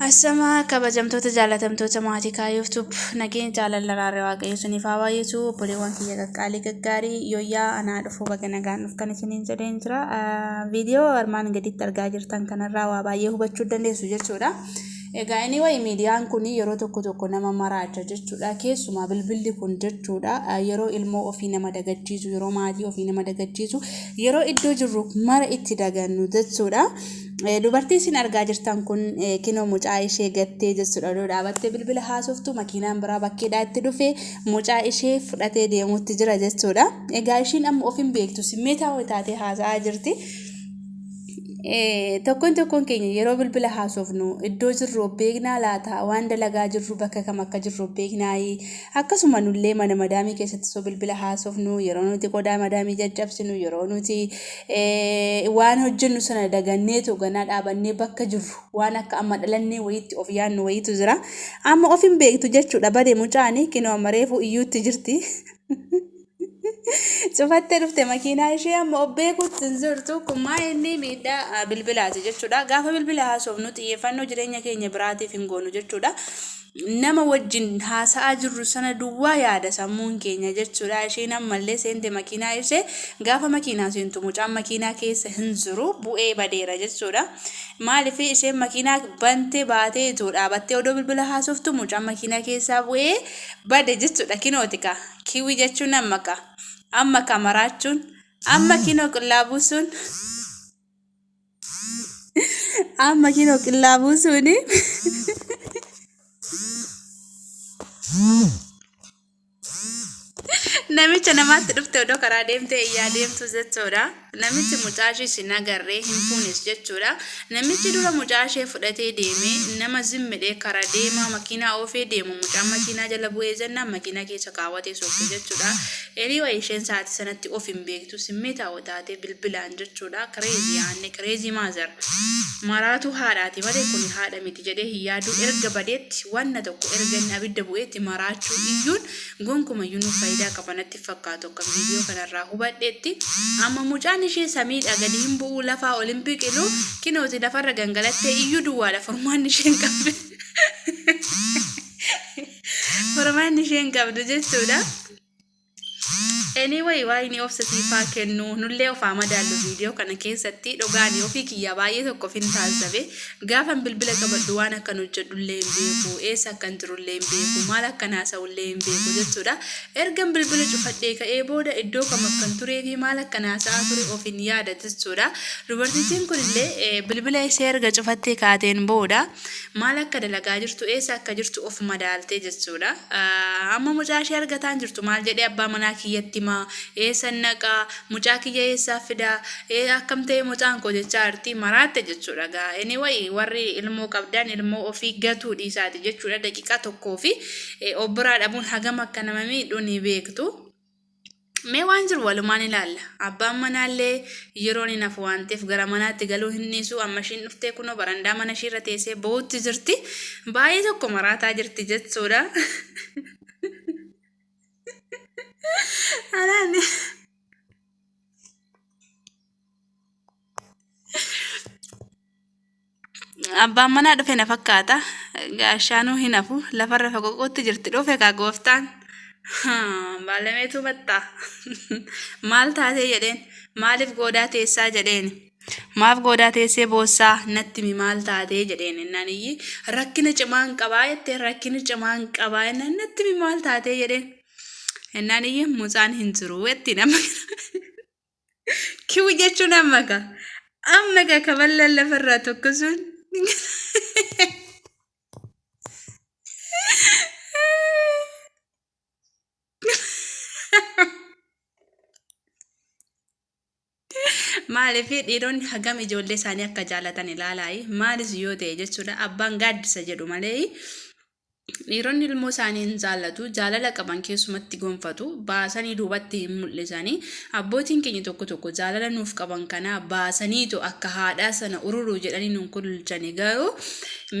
Ashamaa kabajamtoota jaalatamtoota maatii Kaayyoof Tube nageenya jaalala araarri waaqayyo isiniif haa baay'atu obboleewwan kiyya qaqqaalii gaggaarii yooyyaa anaa dhufuu baga nagaan dhuftan isiniin jedheen jira. Viidiyoo armaan gaditti argaa jirtan kanarraa waa baay'ee hubachuu dandeessu jechuudha. Egaa anyway miidiyaan kun yeroo tokko tokko nama maraacha jechuudha. Keessumaa bilbilli kun jechuudha yeroo ilmoo ofii nama dagachiisu yeroo maatii ofii nama dagachiisu yeroo iddoo jirru mara itti dagannu jechuudha. Dubartii isin argaa jirtan kun kinoo mucaa ishee gattee jechuudha. Odoo dhaabattee bilbila haasoftu makiinaan biraa bakkeedhaa itti dhufe mucaa ishee fudhatee deemuutti jira jechuudha. Egaa ishiin amma of hin beektu simmeetaa taatee haasa'aa jirti. Tokkoon tokkoon keenya yeroo bilbila haasofnu iddoo jirru of beeknaa laata? Waan dalagaa jirru bakka kam akka jirru of beeknaayii? Akkasuma nullee mana madaamii keessatti osoo bilbila haasofnu yeroo nuti qodaa madaamii caccabsinu yeroo nuti waan hojjennu sana daganneetu ganaa dhaabannee bakka jirru waan akka amma dhalannee wayiitti of yaannu wayiitu jira. Amma of hin beektu jechuudha bade mucaani kinoo amma reefuu iyyuutti jirti. Cufattee dhufte makiinaa ishee amma of beekuutti hin jirtu. Kun maa inni miidhaa bilbilaati jechuudha. Gaafa bilbila haasofnu xiyyeeffannoo jireenya keenya biraatiif hin goonu jechuudha. Nama wajjin haasa'aa jirru sana duwwaa yaada sammuun keenya jechuudha. Isheen ammallee seente makiinaa ishee gaafa makiinaa seentu mucaan makiinaa keessa hin jiru bu'ee badeera jechuudha. Maaliif isheen makiinaa bantee baatee itoo dhaabattee odoo bilbila haasoftu mucaan makiinaa keessaa bu'ee bade jechuudha kinooti kaa. Kiwi jechuun amma ka. Amma ka maraachuun. Amma kinoo qullaa buusuun. Amma kinoo qullaa buusuuni. Namicha namaatti dhufte odoo karaa deemtee iyyaa deemtu jechuudha. Namichi mucaa ishees hin agarree hin fuunes jechuudha. Namichi dura mucaa ishee fudhatee deeme nama zimmidhee kara deemaa makiinaa oofee deemu mucaan makiinaa jala bu'ee jennaan makiinaa keessa kaawwatee sokke jechuudha. Anyway isheen sa'aatii sanatti of hin beektu simmeetaawo taatee bilbilaan jechuudha. Crazy yaanne crazy mother. Maraatuu haadhaati malee kuni haadha miti jedhee hin yaadu erga badeetti wanna tokko erga inni abidda bu'eetti maraachuu iyyuun gonkumayyuu nuuf faayidaa qaba natti hin fakkaatu akkan viidiyoo kanarraa hubadhetti amma mucaan ishee samiidhaa gadi hin bu'uu lafaa ol hin biqilu kinooti lafarra gangalattee iyyuu duwwaadha furmaanni isheen qabdu furmaanni isheen qabdu jechuudha. Anyway, waaqni obsa siif haa kennu. Nullee of haa madaallu viidiyoo kana keessatti. Dhugaani ofii kiyyaa baay'ee tokko of hin taazzabe. Gaafan bilbila qabadhu waan akkan hojjedhullee hin beeku, eessa akkan jirullee hin beeku, maal akkan haasa'ullee hin beeku jechuudha. Ergan bilbila cufadhee ka'ee booda iddoo kam akkan turee fi maal akkan haasa'aa ture of hin yaada jechuudha. Dubartittiin kunillee bilbila ishee erga cufattee kaateen booda maal akka dalagaa jirtu, eessa akka jirtu of madaaltee jechuudha. Amma mucaa ishee argataa hin jirtu. Maal jedhee abbaa manaa kiyyatti himaa? Eessan dhaqaa? Mucaa kiyya eessaa fidaa? Akkam ta'e mucaan koo jechaa jirti. Maraatte jechuudha gaa. Anyway warri ilmoo qabdan ilmoo ofii gatuu dhiisaati jechuudha. Daqiiqaa tokkoo fi of biraa dhabuun hagam akka nama miidhu ni beektu. Mee waan jiru walumaan ilaalla. Abbaan manaallee yeroon hin hafu waan ta'eef gara manaatti galuu hin dhiisu. Amma ishiin dhuftee kunoo barandaa mana ishii irra teessee boo'utti jirti. Baay'ee tokko maraataa jirti jechuudha. Anaan Abbaan manaa dhufe na fakkaata. Gaashaanuu hin hafu. Lafarra foqoquutti jirti. Dhufe kaa gooftaan. Baalameetu battaa. Maal taatee jedheen. Maaliif goodaa teessaa jedheen. Maaf goodaa teessee boossaa natti himi maal taatee jedheen. Innaan iyyi rakkina cimaan qabaa jettee rakkina cimaan qabaa innaan natti himi maal taatee jedheen. Innaan iyyi mucaan hin jiru jettiin amma. Kiwi jechuun amma ka. Amma ka kaballaan lafarraa tokko sun. Maaliif dhiironni hagam ijoollee isaanii akka jaalatan ilaalaayi. Maalis yoo ta'e jechuudha abbaan gaaddisa jedhu malee Dhiironni ilmoo isaanii hin jaallatu. Jaalala qaban keessumatti gonfatu. Baasanii duubatti hin mul'isani. Abbootiin keenya tokko tokko jaalala nuuf qaban kana baasaniitu akka haadhaa sana ururuu jedhanii nun kululchani garuu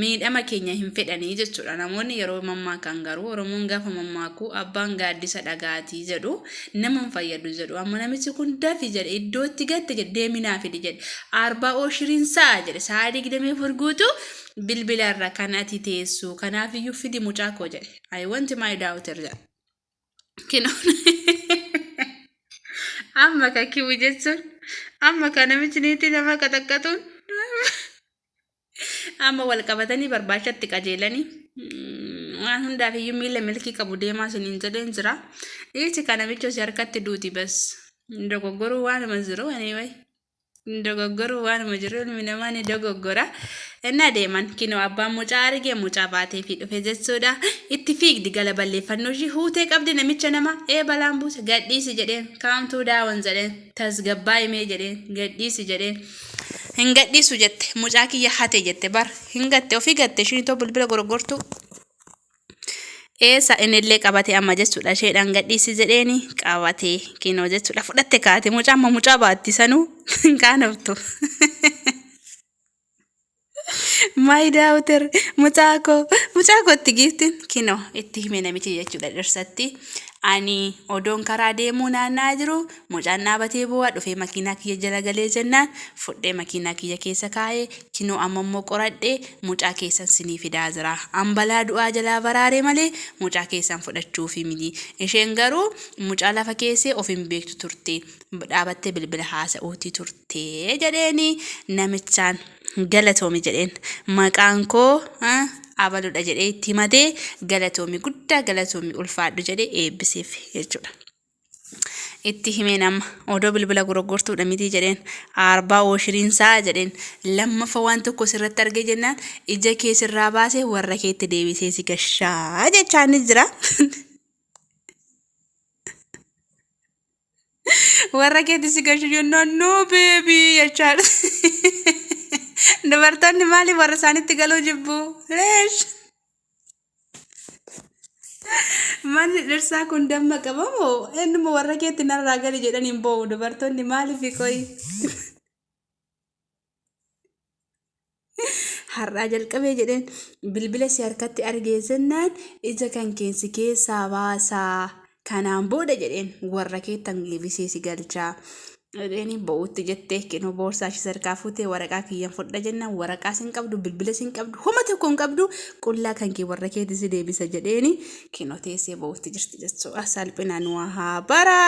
miidhama keenya hin fedhanii jechuudha. Namoonni yeroo mammaakan garuu Oromoon gaafa mammaaku abbaan gaaddisa dhagaatii jedhu nama hin fayyadu jedhu. Amma namichi kun dafi jedhe iddootti gatte jedhe deemi naa fidi jedhe. Arbaa ooshiriin sa'a jedhe sa'a 24 guutuu Bilbila irra kan ati teessu kanaafiyyuu fidi mucaa koo jedhe. I want my daughter jedhe. Kinoo amma ka kiwu jechuun amma ka namichi niitii nama qaxaqqatuun amma wal qabatanii barbaachatti qajeelanii waan hundaaf iyyuu miila milkii qabu deemaa isiniin jedheen jira. Dhiisi ka namicha si harkatti duuti bas. Dogoggoruu waanuma jiru anyway. Dogoggoruu waanuma jiru ilmi namaa ni dogoggora. Innaa deeman kinoo abbaan mucaa argee mucaa baatee fi dhufe jechuudha. Itti fiigdi gala balleeffannoo ishii huutee qabdi namicha nama ee balaan buuse gadhiisi jedheen kaamtuu daawon jedheen tasgabbaa'imee jedheen gadhiisi jedheen. Hin gadhiisu jette mucaa kiyya hate jette bar hin gatte ofii gatte ishiin itoo bilbila gorgortuu. Eessa inillee qabate amma jechuudha isheedhaan gadhiisi jedheeni qabate kinoo jechuudha fudhatte kaate mucaa amma mucaa baatti sanuu hin qaanoftu. My daughter mucaa koo mucaa koo itti giiftin kinoo itti hime namichi jechuudha dhirsatti. Ani odoon karaa deemuu naanna'aa jiru mucaan dhaabatee boo'aa dhufee makiinaa kiyya jala galee jennaan fudhee makiinaa kiyya keessa kaa'ee kinoo amma immoo qoradhee mucaa keessan sinii fidaa jira. An balaa du'aa jalaa baraare malee mucaa keessan fudhachuufi miti. Isheen garuu mucaa lafa keessee of hin beektu turte. Dhaabattee bilbila haasa'uuti turte jedheeni namichaan galatoomi jedheen. Maqaan koo abaludha jedhee itti himatee galatoomi guddaa galatoomi ulfaadhu jedhee eebbiseef jechuudha. Itti himeen amma odoo bilbila goroggortuudha mitii jedheen aarbaa ooshiriinsaa jedheen lammaffaa waan tokko sirratti argee jennaan ija kee sirraa baasee warra keetti deebisee si gashaa jechaa ni jira. Warra keetti si gashu jennaan no baby jechaa. Dubartoonni maaliif warra isaanitti galuu jibbu? Leesh. Manni dhirsaa kun damma qaba moo eenyuma warra keetti narraa gali jedhan hin boo'u dubartoonni maaliif qoyi? Har'aa jalqabee jedheen bilbila si harkatti argee jennaan ija kan keensi keessaa baasaa kanaan booda jedheen warra keettan deebisee si galchaa. Jedheeni bo'uutti jettee kinoo boorsaa ishee sarkaa fuutee waraqaa kiyyan fudha jennaan waraqaa sin qabdu bilbila sin qabdu homa tokko hin qabdu qullaa kan kee warra keetti si deebisa jedheeni kinoo teessee bo'uutti jirti jechuudha salphina nu haa bara.